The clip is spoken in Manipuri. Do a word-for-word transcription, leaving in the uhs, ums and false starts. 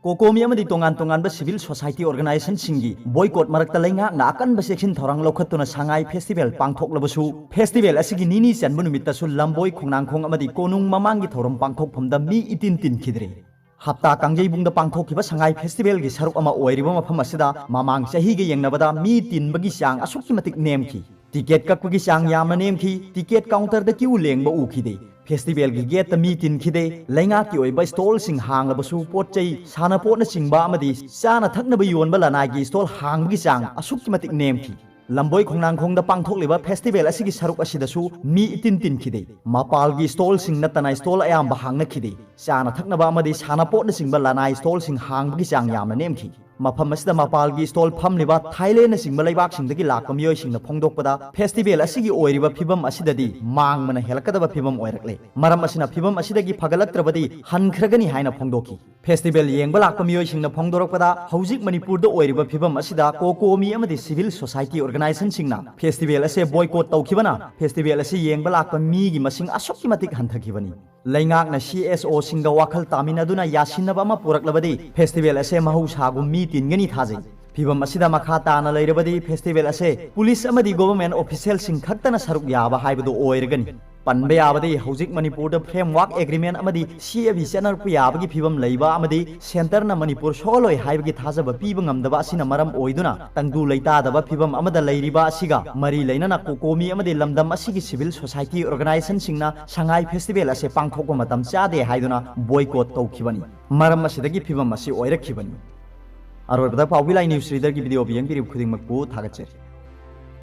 ꯀꯣꯀꯣꯃꯤ ꯑꯃꯗꯤ ꯇꯣꯉꯥꯟ ꯇꯣꯉꯥꯟꯕ civil society organizationꯁꯤꯡꯒꯤ boycott ꯃꯔꯛꯇ ꯂꯩꯉꯥꯛꯅ ꯑꯀꯟꯕ ꯆꯦꯛꯁꯤꯟ ꯊꯧꯔꯥꯡ ꯂꯧꯈꯠꯇꯨꯅ ꯁꯉꯥꯏ festival ꯄꯥꯡꯊꯣꯛꯂꯕꯁꯨ, festival ꯑꯁꯤꯒꯤ ꯅꯤꯅꯤ ꯆꯟꯕ ꯅꯨꯃꯤꯠꯇꯁꯨ ꯂꯝꯕꯣꯏ ꯈꯣꯡꯅꯥꯡꯈꯣꯡ ꯑꯃꯗꯤ ꯀꯣꯅꯨꯡ ꯃꯃꯥꯡꯒꯤ ꯊꯧꯔꯝ ꯄꯥꯡꯊꯣꯛꯐꯝꯗ ꯃꯤ ꯏꯇꯤꯟ ꯇꯤꯟꯈꯤꯗ꯭ꯔꯦ꯫ ꯍꯞꯇꯥ ꯀꯥꯡꯖꯩꯕꯨꯡꯗ ꯄꯥꯡꯊꯣꯛꯈꯤꯕ ꯁꯉꯥꯏ festivalꯒꯤ ꯁꯔꯨꯛ ꯑꯃ ꯑꯣꯏꯔꯤꯕ ꯃꯐꯝ ꯑꯁꯤꯗ ꯃꯃꯥꯡ ꯆꯍꯤꯒ ꯌꯦꯡꯅꯕꯗ ꯃꯤ ꯇꯤꯟꯕꯒꯤ ꯆꯥꯡ ꯑꯁꯨꯛꯀꯤ ꯃꯇꯤꯛ ꯅꯦꯝꯈꯤ꯫ Ticket ꯀꯛꯄꯒꯤ ꯆꯥꯡ ꯌꯥꯝꯅ ꯅꯦꯝꯈꯤ꯫ Ticket counterꯗ queue ꯂꯦꯡꯕ ꯎꯈꯤꯗꯦ꯫ Festivalꯒꯤ gateꯇ ꯃꯤ ꯇꯤꯟꯈꯤꯗꯦ꯫ ꯂꯩꯉꯥꯛꯀꯤ ꯑꯣꯏꯕ stallꯁꯤꯡ ꯍꯥꯡꯂꯕꯁꯨ ꯄꯣꯠ ꯆꯩ, ꯁꯥꯟꯅꯄꯣꯠꯅꯆꯤꯡꯕ ꯑꯃꯗꯤ ꯆꯥꯅ ꯊꯛꯅꯕ ꯌꯣꯟꯕ ꯂꯅꯥꯏꯒꯤ stall ꯍꯥꯡꯕꯒꯤ ꯆꯥꯡ ꯑꯁꯨꯛꯀꯤ ꯃꯇꯤꯛ ꯅꯦꯝꯈꯤ꯫ ꯂꯝꯕꯣꯏ ꯈꯣꯡꯅꯥꯡꯈꯣꯡꯗ ꯄꯥꯡꯊꯣꯛꯂꯤꯕ festival ꯑꯁꯤꯒꯤ ꯁꯔꯨꯛ ꯑꯁꯤꯗꯁꯨ ꯃꯤ ꯏꯇꯤꯟ ꯇꯤꯟꯈꯤꯗꯦ꯫ ꯃꯄꯥꯜꯒꯤ stallꯁꯤꯡ ꯅꯠꯇꯅ stall ꯑꯌꯥꯝꯕ ꯍꯥꯡꯅꯈꯤꯗꯦ꯫ ꯆꯥꯅ ꯊꯛꯅꯕ ꯑꯃꯗꯤ ꯁꯥꯟꯅꯄꯣꯠꯅꯆꯤꯡꯕ ꯂꯅꯥꯏ stallꯁꯤꯡ ꯍꯥꯡꯕꯒꯤ ꯆꯥꯡ ꯌꯥꯝꯅ ꯅꯦꯝꯈꯤ꯫ ꯃꯐꯝ ꯑꯁꯤꯗ ꯃꯄꯥꯜꯒꯤ stall ꯐꯝꯂꯤꯕ ꯊꯥꯏꯂꯦꯟꯅꯆꯤꯡꯕ ꯂꯩꯕꯥꯛꯁꯤꯡꯗꯒꯤ ꯂꯥꯛꯄ ꯃꯤꯑꯣꯏꯁꯤꯡꯅ ꯐꯣꯡꯗꯣꯛꯄꯗ, festival ꯑꯁꯤꯒꯤ ꯑꯣꯏꯔꯤꯕ ꯐꯤꯕꯝ ꯑꯁꯤꯗꯗꯤ ꯃꯥꯡꯕꯅ ꯍꯦꯜꯂꯛꯀꯗꯕ ꯐꯤꯕꯝ ꯑꯣꯏꯔꯛꯂꯦ꯫ ꯃꯔꯝ ꯑꯁꯤꯅ ꯐꯤꯕꯝ ꯑꯁꯤꯗꯒꯤ ꯐꯒꯠꯂꯛꯇ꯭ꯔꯕꯗꯤ ꯍꯟꯈ꯭ꯔꯒꯅꯤ ꯍꯥꯏꯅ ꯐꯣꯡꯗꯣꯛꯈꯤ꯫ Festival ꯌꯦꯡꯕ ꯂꯥꯛꯄ ꯃꯤꯑꯣꯏꯁꯤꯡꯅ ꯐꯣꯡꯗꯣꯔꯛꯄꯗ, ꯍꯧꯖꯤꯛ ꯃꯅꯤꯄꯨꯔꯗ ꯑꯣꯏꯔꯤꯕ ꯐꯤꯕꯝ ꯑꯁꯤꯗ ꯀꯣꯀꯣꯃꯤ ꯑꯃꯗꯤ civil society organizationꯁꯤꯡꯅ festival ꯑꯁꯦ boycott ꯇꯧꯈꯤꯕꯅ festival ꯑꯁꯤ ꯌꯦꯡꯕ ꯂꯥꯛꯄ ꯃꯤꯒꯤ ꯃꯁꯤꯡ ꯑꯁꯨꯛꯀꯤ ꯃꯇꯤꯛ ꯍꯟꯊꯈꯤꯕꯅꯤ꯫ ꯂꯩꯉꯥꯛꯅ CSOꯁꯤꯡꯒ ꯋꯥꯈꯜ ꯇꯥꯃꯤꯟꯅꯗꯨꯅ ꯌꯥꯁꯤꯟꯅꯕ ꯑꯃ ꯄꯨꯔꯛꯂꯕꯗꯤ festival ꯑꯁꯦ ꯃꯍꯧꯁꯥꯒꯨꯝ ꯃꯤ ꯇꯤꯟꯒꯅꯤ ꯊꯥꯖꯩ꯫ ꯐꯤꯕꯝ ꯑꯁꯤꯗ ꯃꯈꯥ ꯇꯥꯅ ꯂꯩꯔꯕꯗꯤ festival ꯑꯁꯦ police ꯑꯃꯗꯤ government officialꯁꯤꯡ ꯈꯛꯇꯅ ꯁꯔꯨꯛ ꯌꯥꯕ ꯍꯥꯏꯕꯗꯨ ꯑꯣꯏꯔꯒꯅꯤ꯫ ꯄꯟꯕ ꯌꯥꯕꯗꯤ, ꯍꯧꯖꯤꯛ ꯃꯅꯤꯄꯨꯔꯗ framework agreement ꯑꯃꯗꯤ CAB ꯆꯠꯅꯔꯛꯄ ꯌꯥꯕꯒꯤ ꯐꯤꯕꯝ ꯂꯩꯕ ꯑꯃꯗꯤ centreꯅ ꯃꯅꯤꯄꯨꯔ ꯁꯣꯛꯍꯜꯂꯣꯏ ꯍꯥꯏꯕꯒꯤ ꯊꯥꯖꯕ ꯄꯤꯕ ꯉꯝꯗꯕ ꯑꯁꯤꯅ ꯃꯔꯝ ꯑꯣꯏꯗꯨꯅ ꯇꯪꯗꯨ ꯂꯩꯇꯥꯗꯕ ꯐꯤꯕꯝ ꯑꯃꯗ ꯂꯩꯔꯤꯕ ꯑꯁꯤꯒ ꯃꯔꯤ ꯂꯩꯅꯅ ꯀꯣꯀꯣꯃꯤ ꯑꯃꯗꯤ ꯂꯝꯗꯝ ꯑꯁꯤꯒꯤ civil society organizationꯁꯤꯡꯅ ꯁꯉꯥꯏ festival ꯑꯁꯤ ꯄꯥꯡꯊꯣꯛꯄ ꯃꯇꯝ ꯆꯥꯗꯦ ꯍꯥꯏꯗꯨꯅ boycott ꯇꯧꯈꯤꯕꯅꯤ꯫ ꯃꯔꯝ ꯑꯁꯤꯗꯒꯤ ꯐꯤꯕꯝ ꯑꯁꯤ ꯑꯣꯏꯔꯛꯈꯤꯕꯅꯤ꯫ ꯑꯔꯣꯏꯕꯗ ꯄꯥꯎꯕꯤ ꯂꯥꯏ news readerꯒꯤ video ꯌꯦꯡꯕꯤꯔꯤꯕ ꯈꯨꯗꯤꯡꯃꯛꯄꯨ ꯊꯥꯒꯠꯆꯔꯤ꯫